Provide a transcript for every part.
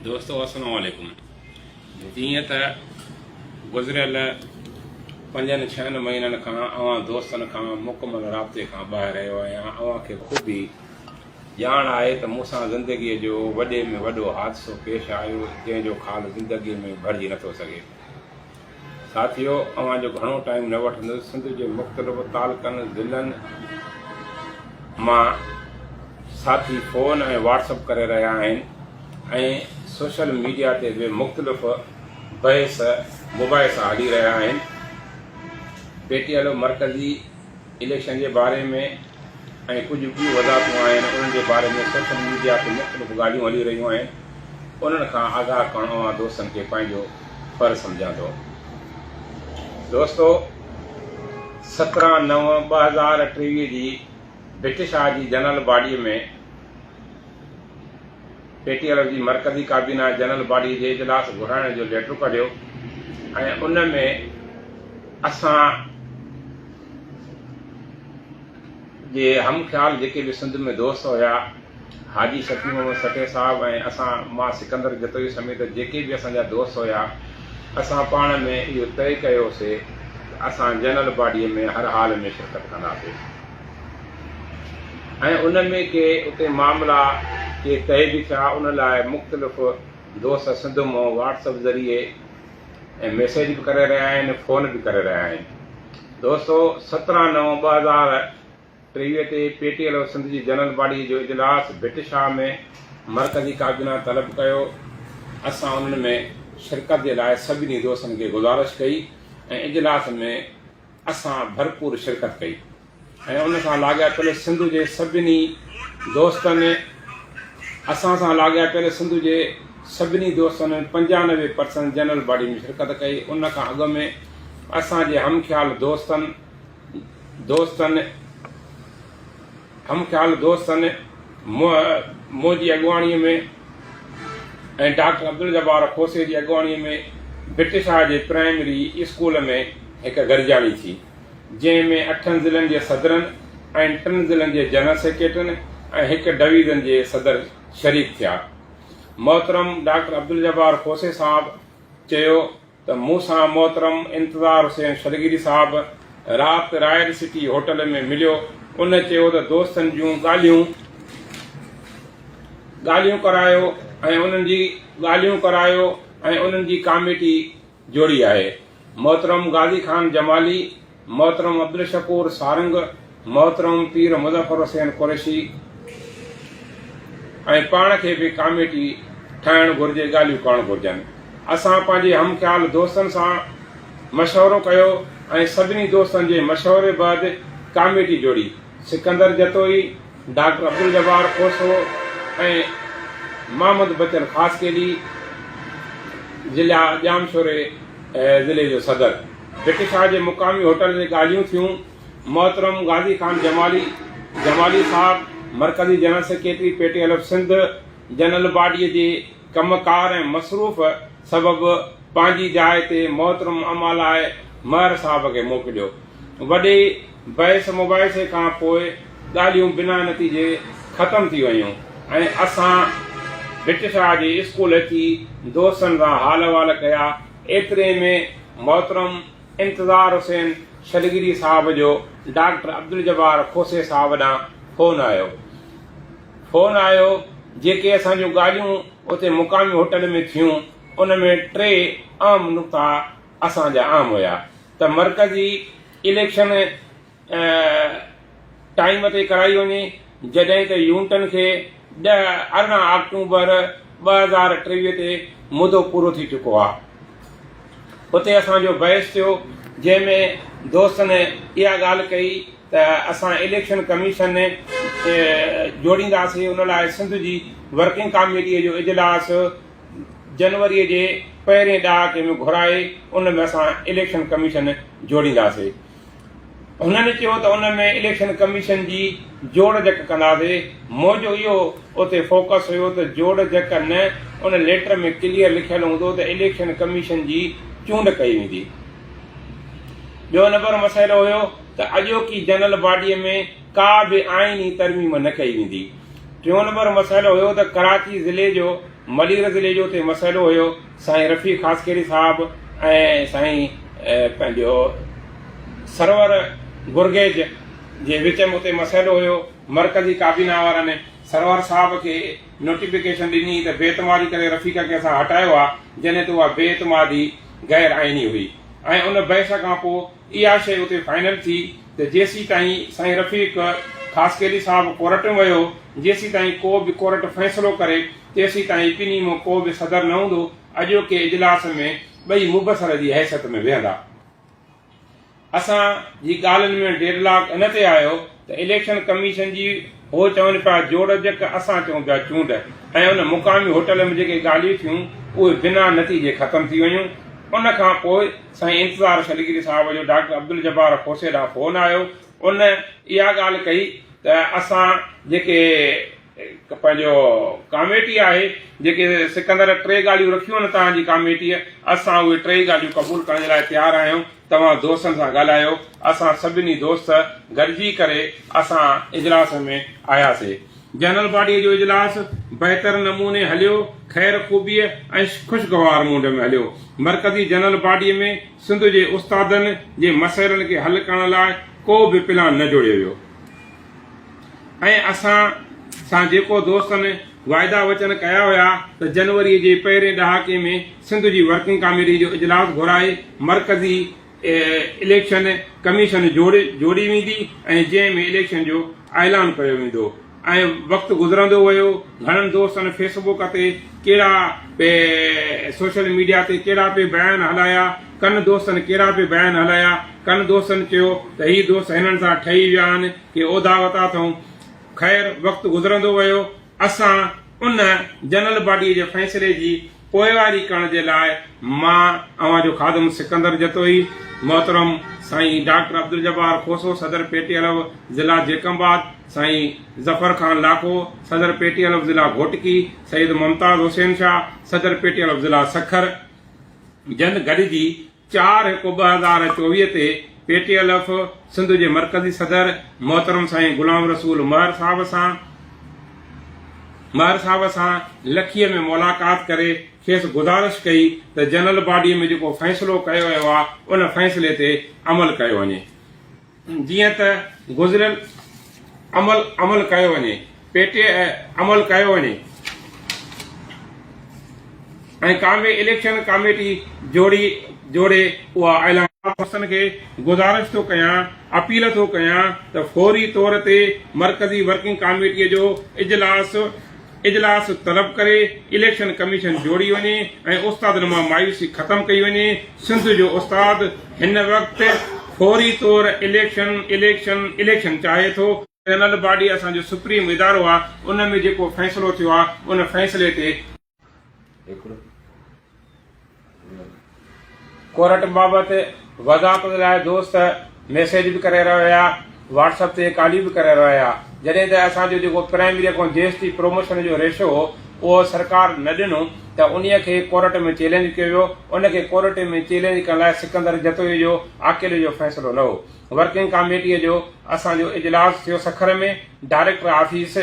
دوستو السلام عليڪم جيئن ته گذريل پنجن ڇهن مهينن کان اوهان دوستن کان مڪمل رابطي کان ٻاهر رهيو آهيان اوهان کي خوبي ڄاڻ آهي ته مون سان زندگيء جو وڏي ۾ وڏو حادثو پيش آيو جنهن جو خال زندگيء ۾ ڀرجي نٿو سگهي. ساٿيو اوهان جو گهڻو ٽائيم نه وٺندس سنڌ جي مختلف تعلقن ضلعن مان ساٿي فون ۽ واٽس اپ ڪري رهيا آهن ۽ سوشل ميڊيا تي به مختلف بحث مباحثا هلي رهيا آهن پي ٽي ايل مرڪزي اليڪشن جي باري ۾ ۽ ڪجهه ٻيون وضاحتون آهن انهن جي باري ۾ سوشل ميڊيا تي مختلف ڳالهيون هلي رهيون آهن انهن کان آگاهه ڪرڻ اوهان دوستن کي پنهنجو فرض سمجهان ٿو. دوستو 17 نو 2023 جي ڀٽ شاهه جي general body ۾ P T L جي مرڪزي ڪابينا جنرل باڊي جي اجلاس گهرائڻ جو ليٽر ڪڍيو ۽ ان ۾ اسان جي هم خيال جيڪي به سنڌ ۾ دوست هيا، حاجي شفيع محمد سٺي صاحب ۽ اسان مان سڪندر جتوئي سميت جيڪي به اسان جا دوست هيا، اسان پاڻ ۾ اهو طئي ڪيوسي ته اسان جنرل باڊيء ۾ هر حال ۾ شرڪت ڪنداسي ۽ ان ۾ ڪي اتي معاملا ڪي طئي به ٿيا، ان لاء مختلف دوست سنڌ مان واٽس اپ ذريعي ۽ ميسيج به ڪري رهيا آهن فون به ڪري رهيا آهن. دوستو 17 نو 2023 تي پي ٽي ايل سنڌ جي جنرل باڊي جو اجلاس ڀٽ شاهه ۾ مرڪزي ڪابينا طلب ڪيو اسان انهن ۾ شرڪت جي لاء سڀني دوستن کي گذارش ڪئي ۽ اجلاس ۾ اسان ڀرپور شرڪت ڪئي ۽ ان سان لاڳاپيل سنڌ جي سڀني دوستن اسان سان لاڳاپيل سنڌ جي سڀني دوستن 95 پرسنٽ جنرل باڊي ۾ شرڪت ڪئي ان کان اڳ ۾ اسان جي هم خيال دوستن دوستن هم خيال دوستن منهنجي اڳواڻي ۾ ۽ ڊاڪٽر عبدالجبار کوسي جي اڳواڻي ۾ ڀٽ شاهه جي پرائمري اسڪول ۾ هڪ گڏجاڻي ٿي، جنهن ۾ اٺن ضلعن جي صدرن ۽ ٽن ضلعن جي جنرل سيڪريٽرين ۽ هڪ ڊويزن جي صدر شريڪ ٿيا. محترم ڊاڪٽر عبدالجبار کوسي صاحب چيو ته مون سان محترم انتظار حسين شلگيري صاحب رات رائل سٽي هوٽل ۾ مليو، ان چيو ته دوستن جون ڳالهيون ڳالهيون ڪرايو ۽ انهن جي ڳالهيون ڪرايو ۽ انهن جي ڪاميٽي جوڙي آهي. محترم غازي خان جمالي، محترم عبدالشڪور سارنگ، محترم پير مظفر حسين قريشي ۽ پاڻ کي به ڪاميٽي ٺاهڻ گهرجي ڳالهيون ڪرڻ گهرجن. اسان پنهنجي هم خيال دوستن سان مشورو ڪيو ۽ سڀني دوستن جي مشوري بعد ڪاميٽي جوڙي. سڪندر جتوئي، ڊاڪٽر عبدالجبار کوسو ۽ محمد بچل خاصخيلي ضلع ڄامشوري ضلعي جو صدر. ڀٽ شاهه جي مقامي هوٽل تي ڳالهيون ٿيون. محترم غازي خان جمالي جمالي صاحب مرڪزي general secretary P T L F Sindh general باڊيء جي ڪم ڪار ۽ مصروف سبب پنهنجي جاء تي محترم امالاء مهر صاحب کي موڪليو. وڏي بحث مباحثي کان پوء ڳالهيون بنا نتيجي ختم ٿي ويون ۽ اسان ڀٽ شاهه جي اسڪول اچي دوستن سان حال احوال ڪيا. ايتري ۾ محترم انتظار حسين شلگيري صاحب جو ڊاڪٽر عبدالجبار کوسي صاحب ڏانهن فون آيو. فون آيو، جيڪي اسان جون ڳالهيون اتي مقامي هوٽل ۾ ٿيون، ان ۾ ٽي اهم نقطا اسان جا اهم هيا ته مرڪزي اليڪشن ٽائيم تي ڪرائي وڃي، جڏهن ته يونٽن کي ڏهه 18 آڪٽوبر 2023 تي مدو پورو ٿي چڪو آهي. اتي اسان جو بحث ٿيو، جنهن ۾ دوستن اها ڳالهه ڪئي ته اسان اليڪشن ڪميشن جوڙينداسين، ان لاء سنڌ جي ورڪنگ ڪاميٽيء جو اجلاس جنوريء جي پهرين ڏهاڪي ۾ گهرائي ان ۾ اسان اليڪشن ڪميشن جوڙينداسين. هنن چيو ته ان ۾ اليڪشن ڪميشن جي جوڙ جڪ ڪنداسين، منهنجو اهو اتي فوڪس هيو ته جوڙ جڪ نه، ان ليٽر ۾ ڪليئر لکيل هوندو ته اليڪشن ڪميشن جي چونڊ ڪئي ويندي. ٻيو نمبر مسئلو هيو ته اڄوڪي جنرل باڊي ۾ ڪا به آئيني ترميم نه ڪئي ويندي. ٽيون نمبر مسئلو هيو ته ڪراچي ضلعي جو ملير ضلعي جو اتي مسئلو هيو، سائين رفيق خاصخيلي صاحب ۽ سائين پنهنجو سرور گرگيج جي وچ ۾ اتي مسئلو هيو، مرڪزي ڪابينا وارن سرور صاحب کي نوٽيفڪيشن ڏني ته بي اعتمادي ڪري رفيق کي اسان هٽايو آ، جڏهن ته اها بي اعتمادي غير آئيني هئي ۽ ان بحث کان پوء اها شيء اتي فائنل ٿي ته جيسيتائين سائين رفيق خاصخيلي صاحب ڪورٽ ۾ ويو، جيسيتائين ڪو به ڪورٽ فيصلو ڪري، تيسيتائين ٻنهي مان ڪو به صدر نه هوندو، اڄوڪي اجلاس ۾ ٻئي مبصر جي حيثيت ۾ ويهندا. اسان جي ڳالهين ۾ ڊيڊ لاڪ ان تي آيو ته اليڪشن ڪميشن جي هو چون پيا جوڙجڪ اسان چئون پيا چونڊ ۽ ان مقامي هوٽل ۾ جيڪي ڳالهيون ٿيون اهي بنا نتيجي ختم ٿي ويون. ان کان پوء سائين انتظار شلگيري صاحب جو ڊاڪٽر عبدالجبار کوسي ڏانهن فون آيو ان اها ڳالهه ڪئي ته اسان جيڪي پنهنجو ڪاميٽي آهي جيڪي سڪندر ٽي ڳالهيون رکيون آهن توهان جي ڪاميٽيء اسان اهي ٽئي ڳالهيون قبول ڪرڻ جي لاء تيار آهيون توهان دوستن سان ڳالهايو اسان سڀني دوست گڏجي ڪري اسان اجلاس ۾ آياسي جنرل باڊيء جو اجلاس بهتر نموني هليو خير خوبيء ۽ خوشگوار مونڊ ۾ هليو مرڪزي جنرل باڊيء ۾ سنڌ جي استادن جي مسئلن کي حل ڪرڻ لاء ڪو به پلان نه جوڙيو ويو ۽ اسان سان جيڪو دوستن واعدا وچن ڪيا هيا ته جنوري جي پهرين ڏهاڪي ۾ سنڌ جي ورڪنگ ڪاميٽي جو اجلاس گهرائي مرڪزي اليڪشن ڪميشن جوڙي ويندي ۽ جنهن ۾ اليڪشن جو اعلان ڪيو ويندو ۽ وقت گذرندو ويو گهڻن دوستن فيس بڪ تي ڪهڙا پي سوشل ميڊيا تي ڪهڙا پي بيان هلايا ڪن دوستن ڪهڙا پي بيان هلايا ڪن دوستن چيو ته هي دوست هنن سان ٺهي ويا آهن ڪي عهدا وتا اٿئون خير وقت گذرندو ويو اسان ان جنرل باڊيء جي فيصلي جي پوئواري ڪرڻ جي لاء مان اوهان جو خادم سڪندر جتوئي، محترم سائين ڊاڪٽر عبدالجبار کوسو صدر پي ٽي ايل ضلع جيڪب آباد، سائين ظفر خان لاکو صدر پي ٽي ايل ضلع گهوٽڪي، سيد ممتاز حسين شاهه صدر پي ٽي ايل ضلع سکر جن گڏجي 4/1/2024 تي P T L F Sindh جي مرڪزي صدر محترم سائين غلام رسول مهر صاحب سان مهر صاحب سان لکيء ۾ ملاقات ڪري کيس گذارش ڪئي ته جنرل باڊي ۾ جيڪو فيصلو ڪيو ويو آهي ان فيصلي تي عمل ڪيو وڃي. جيئن ته گذريل عمل عمل ڪيو وڃي پي ٽي عمل ڪيو وڃي ۽ ڪامي اليڪشن ڪاميٽي جوڙي جوڙي اها اعلان دوستن کي گذارش ٿو ڪيان اپيل ٿو ڪيان ته فوري طور تي مرڪزي ورڪنگ ڪاميٽي جو اجلاس اجلاس طلب ڪري اليڪشن ڪميشن جوڙي وڃي ۽ استادن مان مايوسي ختم ڪئي وڃي، سنڌ جو استاد هن وقت فوري طور اليڪشن اليڪشن اليڪشن چاهي ٿو. جنرل باڊي اسان جو سپريم ادارو آ ان ۾ جيڪو فيصلو ٿيو آ ان فيصلي تي ڪورٽ بابت وضاحت لاء دوست ميسيج به ڪري رهيا هيا، واٽس اپ تي ڪاليون به ڪري رهيا هيا. جڏهن ته اسان جو جيڪو پرائمري کان جي ايس ٽي پروموشن جو ريشو هو اهو سرڪار نه ڏنو ته انهي کي ڪورٽ ۾ چئلينج ڪيو ويو. ان کي ڪورٽ ۾ چئلينج ڪرڻ لاء سڪندر جتوئي جو اڪيلي جو فيصلو نه هو. ورڪنگ ڪاميٽيء جو اسان جو اجلاس ٿيو سکر ۾ ڊائريڪٽر آفيس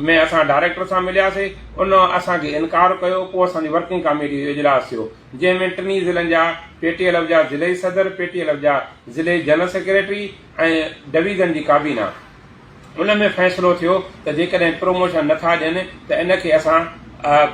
۾ اسان ڊائريڪٽر سان ملياسي ان اسان کي انڪار ڪيو پوء اسان جي ورڪنگ ڪاميٽيء جو اجلاس ٿيو جنهن ۾ ٽنهي ضلعن جا پي ٽي ايل جا ضلعي صدر پي ٽي ايل جا ضلعي جنرل سيڪريٽري ۽ ڊويزن جي ڪابينا ان ۾ فيصلو ٿيو ته جيڪڏهن پروموشن نه ٿا ڏين ته ان کي اسان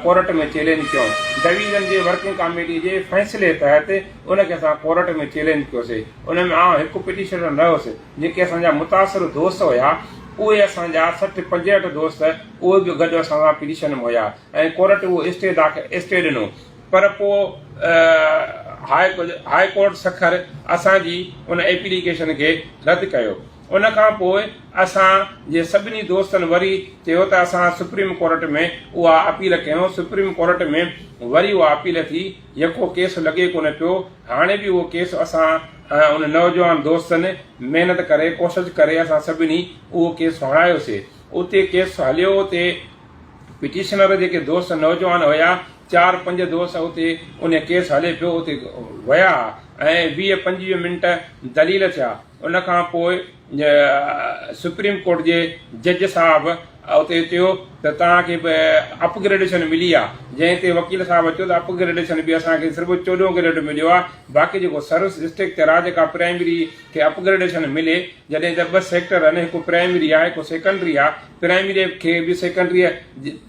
ڪورٽ ۾ چئلينج ڪيون. ڊويزن جي ورڪنگ ڪاميٽي جي فيصلي تحت ان کي اسان ڪورٽ ۾ چئلينج ڪيوسي. ان ۾ آئون هڪ پٽيشنر نه هوس. جيڪي اسان جا متاثر دوست هيا اهي اسان جا 60 65 دوست اهي به گڏ اسان سان پٽيشن ۾ هيا ۽ ڪورٽ اهو اسٽي داخل اسٽي ڏنو پر پوء هاء ڪورٽ سکر اسان جي ان ايپليڪيشن کي رد ڪيو. ان کان پوء اسان جي سڀني دوستن وري چيو ته اسان سپريم ڪورٽ ۾ اها اپيل ڪيون، سپريم ڪورٽ ۾ وري اها اپيل ٿي، يڪو ڪيس لڳي ڪونه پيو، هاڻي به اهو ڪيس اسان ان نوجوان دوستن محنت ڪري ڪوشش ڪري اسان سڀني اهو ڪيس هڻايوسي، اتي ڪيس هليو اتي پٽيشنر جيڪي دوست نوجوان هيا چار پنج دوست اتي ان ڪيس هلي پيو اتي ويا ۽ 20 25 منٽ دليل ٿيا. ان کان پوء سپريم ڪورٽ جي جج صاحب اتي چيو ته توهان کي به اپ گريڊيشن ملي آ جنهن تي وڪيل صاحب چيو ته اپ گريڊيشن به اسان کي صرف چوڏهون گريڊ مليو آ باقي جيڪو سروس اسٽرڪچر آ جيڪا پرائمري کي اپ گريڊيشن ملي جڏهن ته ٻه سيڪٽر آهن هڪ پرائمري آ هڪ سيڪنڊري آ پرائمري کي به سيڪنڊري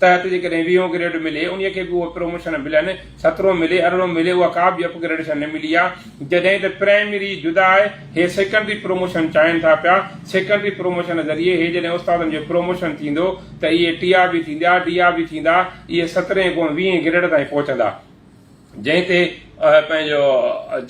تحت جيڪڏهن ويهون گريڊ ملي انهي کي به اهو پروموشن ملن سترهون ملي ارڙهون ملي اها ڪا به اپ گريڊيشن نه ملي آ جڏهن ته پرائمري جدا آهي هي سيڪنڊري پروموشن چاهين ٿا پيا سيڪنڊري پروموشن ذريعي هي جڏهن استادن جو پروموشن ٿيندو ته اهي ٽي آء به ٿيندا ڊي I به ٿيندا اهي سترهين کان ويهين گريڊ تائين پهچندا. جنهن تي پنهنجو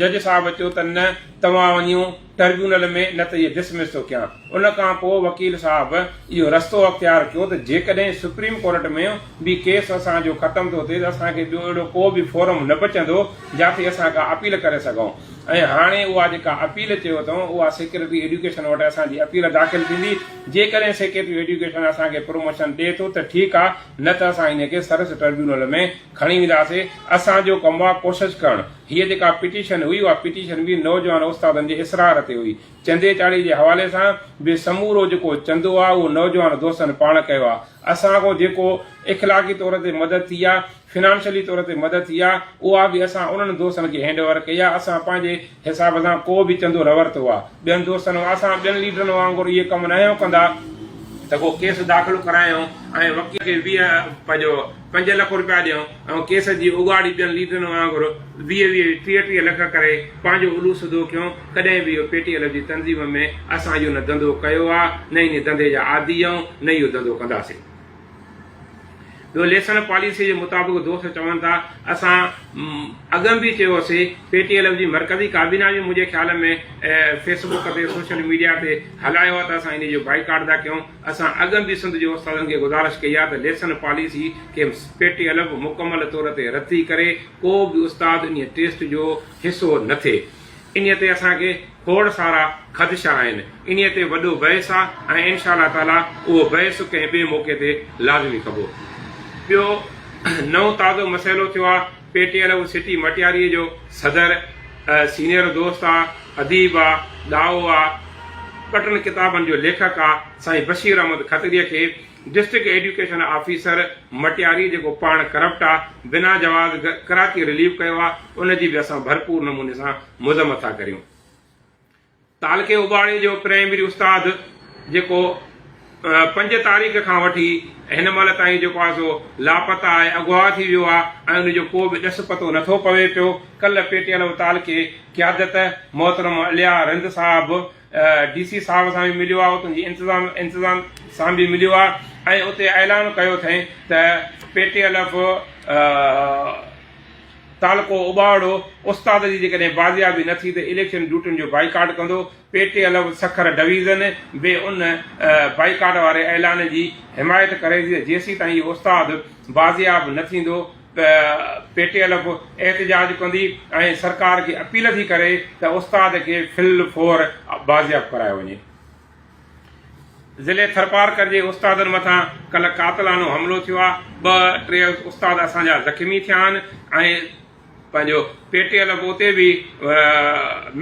جج صاحب چيو ته نه توهان وڃو ٽربيونل ۾ نه ته اهي ڊسمس ٿو ڪيان. ان کان پوء وڪيل صاحب اهو رستو اختيار ڪيو ته جيڪڏهن سپريم ڪورٽ ۾ به ڪيس اسان جو ختم ٿو ٿئي ته اسان کي ٻيو اهڙو ڪو به فورم نه بچندو جاتي اسان ڪا اپيل ڪري سگهون ۽ هاڻي اها جيڪا اپيل چيو اٿئون اها سيڪريٽري ايڊيوڪيشن وٽ اسان جي اپيل داخل ٿيندي جيڪڏهن سيڪريٽري ايڊيوڪيشن اسان کي پروموشن ڏئي ٿو ته ٺيڪ آ نه ته اسان ان کي سروس ٽربيونل ۾ کڻي وينداسين، اسان جو ڪم آ ڪوشش ڪرڻ. هيء جيڪا پٽيشن هئي اها پٽيشن به نوجوان استادن جي اصرار تي هئي. چندي چاڙهي جي حوالي سان به سمورو جيڪو چندو آ اهو نوجوان دوستن پاڻ ڪيو آ. اسان کان جيڪو اخلاقي طور تي مدد ٿي آ، فنانشلي طور تي مدد ٿي آ، اها به اسان انهن دوستن کي هينڊ اوور ڪئي آ. اسان پنهنجي حساب سان ڪو به چندو نه ورتو آ. ٻين دوستن اسان ٻين ليڊرن وانگر اهي ڪم ناهيون ڪندا ته ڪو ڪيس داخل ڪرايون ۽ وڪيل کي 20 پنهنجو پنج لک رپيا ڏيون ۽ ڪيس جي اڳاڙي ٻين ليڊرن وانگر 20 20 30 30 لک ڪري پنهنجو الو سڌو ڪيون، ڪڏهن به اهو پي ٽي ايل جي تنظيم ۾ اسان اهو نه ڌنڌو ڪيو آ، نه انهي ڌنڌي جا عادي آهيون، نه اهو ڌنڌو ڪنداسين. ٻيو ليسن پاليسي جي مطابق دوست چون ٿا اسان اڳ ۾ به چيو هوسي پي ٽي ايل جي مرڪزي ڪابينا به منهنجي خيال ۾ فيس بڪ تي سوشل ميڊيا تي هلايو آ ته اسان انهي جو بائيڪاٽ ٿا ڪيون، اسان اڳ به سنڌ جي استادن کي گذارش ڪئي آهي ته ليسن پاليسي کي پي ٽي الف مڪمل طور تي رتي ڪري ڪو به استاد انهي ٽيسٽ جو حصو نه ٿئي. انهي تي اسان کي کوڙ سارا خدشا آهن. انهي تي وڏو بحث آهي ۽ انشاء الله تعاليٰ اهو بحث ڪنهن ٻئي موقعي تي لازمي ڪبو. ٻيو نئون تازو مسئلو ٿيو آهي پي ٽي الف سٽي مٽياري جو صدر سينيئر دوست آ، اديب آ، ڏاهو آ، ٻه ٽن ڪتابن جو ليکڪ آ، سائين بشير احمد کتريء کي ڊسٽرڪٽ ايڊيوڪيشن آفيسر مٽياري جيڪو پاڻ ڪرپٽ آ، بنا جواز ڪراچي رليو ڪيو آ، ان جي به اسان ڀرپور نموني سان مذمت ٿا ڪريون. تعلقي اباڙي جو پرائمري استاد جيڪو پنج تاريخ کان وٺي هن مهل تائين جيڪو آهي سو لاپتا آهي، اغوا ٿي ويو آهي ۽ ان جو ڪو به ڏس پتو نٿو پوي پيو. ڪلهه پي ٽي ايل تعلقي قيادت محترم اليا رند صاحب ڊي سي صاحب سان به مليو آهي، اتان جي انتظام انتظام سان به مليو آهي ۽ اتي اعلان ڪيو اٿئين ته پي ٽي ايل ايف تعلقو اٻاوڙو استاد جي جيڪڏهن بازيابي نه ٿي ته اليڪشن ڊيوٽين جو بائيڪاٽ ڪندو، P T L Sukkur division به ان بائيڪاٽ واري اعلان جي حمايت ڪري ٿي ته جيسيتائين اهو استاد بازياب نه ٿيندو پي ٽي ايل احتجاج ڪندي ۽ سرڪار کي اپيل ٿي ڪري ته استاد کي في الفور بازياب ڪرايو وڃي. ضلعي ٿرپارڪر جي استادن مٿان ڪلهه قاتلانو حملو ٿيو آهي، ٻه ٽي استاد اسان جا زخمي ٿيا آهن ۽ پنهنجو پي ٽي ايل اتي به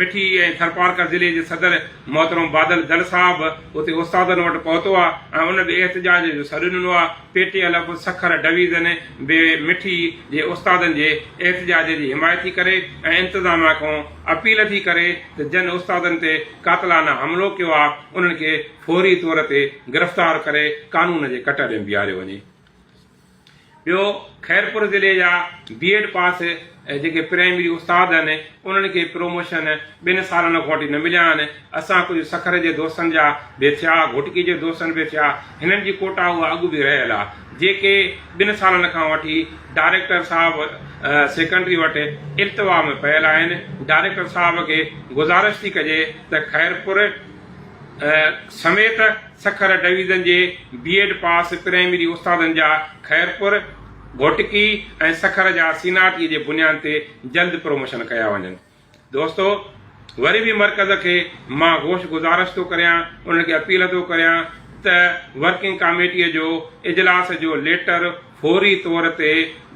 مٺي ۽ ٿرپارڪر ضلعي جي صدر محترم بادل دل صاحب اتي استادن وٽ پهتو آهي ۽ ان به احتجاج جو سڏ ڏنو آهي، P T L Sukkur division به مٺي جي استادن جي احتجاج جي حمايت ٿي ڪري ۽ انتظاميا کان اپيل ٿي ڪري ته جن استادن تي قاتلانه حملو ڪيو آ انهن کي فوري طور تي گرفتار ڪري قانون جي ڪٽهڙي ۾ بيهاريو وڃي. ٻيو خيرپور ضلعي جا بي ايڊ پاس جيڪي پرائمري استاد آهن انهن کي پروموشن ٻن سالن کان وٺي نه مليا آهن اسان ڪجهه سکر جي دوستن جا به ٿيا گهوٽڪي جي دوستن به ٿيا هنن جي ڪوٽا اها اڳ به رهيل آ جيڪي ٻن سالن کان وٺي ڊائريڪٽر صاحب سيڪنڊري وٽ التوا ۾ پيل آهن، ڊائريڪٽر صاحب کي گذارش ٿي ڪجي ته خيرپور سميت سکر ڊويزن جي بي ايڊ پاس پرائمري استادن جا خيرپور، گهوٽڪي ۽ سکر جا سينارٽي جي بنياد تي جلد پروموشن ڪيا وڃن. دوستو وري به مرڪز کي مان گوش گذارش ٿو ڪريان انهن کي اپيل ٿو ڪريان ته ورڪنگ ڪاميٽي جو اجلاس جو ليٽر فوري طور تي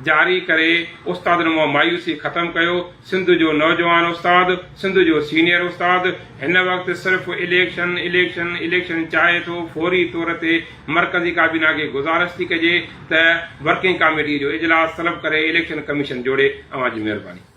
جاري ڪري استادن مان مايوسي ختم ڪيو، سنڌ جو نوجوان استاد، سنڌ جو سينيئر استاد هن وقت صرف اليڪشن، اليڪشن، اليڪشن چاهي ٿو، فوري طور تي مرڪزي ڪابينا کي گذارش ٿي ڪجي ته ورڪنگ ڪاميٽي جو اجلاس طلب ڪري اليڪشن ڪميشن جوڙي، اوهان جي مهرباني.